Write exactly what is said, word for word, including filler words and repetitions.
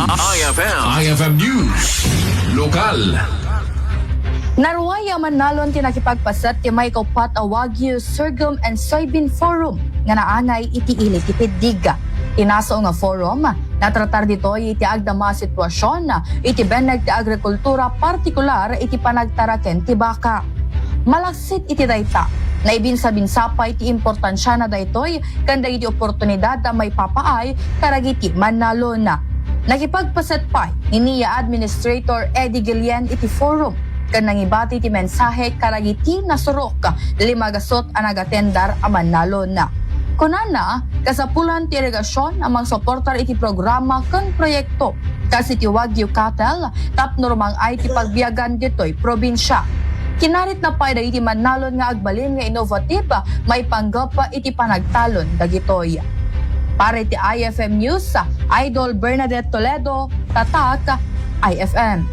I F M. I F M News. Lokal. Naruay a mannalon ti nakipagpaset ti maikaupat a Wagyu Sorghum and Soybean Forum nga naangay iti ili ti Piddig. Ti nasao nga forum, natratar ditoy iti agdama a sitwasion iti benneg ti agrikultura, partikular iti panagtaraken ti baka. Malaksid iti dayta, naibinsabinsa pay ti importansiana daytoy ken dagiti oportunidad a maipapaay kadagiti mannalon. Nakipagpaset pay ni N I A Administrator Eddie Guillen iti forum ken nangibati ti mensahe kadagiti nasurok lima gasut a nagatendar a mannalon. Kunana, kasapulan ti irigasion a mangsuportar iti programa ken proyekto kas iti Wagyu Cattle tapno rumang-ay ti pagbiagan ditoy probinsia. Kinaritna pay dagiti mannalon nga agbalin nga innovative maipanggep iti panagtalon dagitoy. Para iti I F M News, Idol Bernadette Toledo, Tatak, I F M.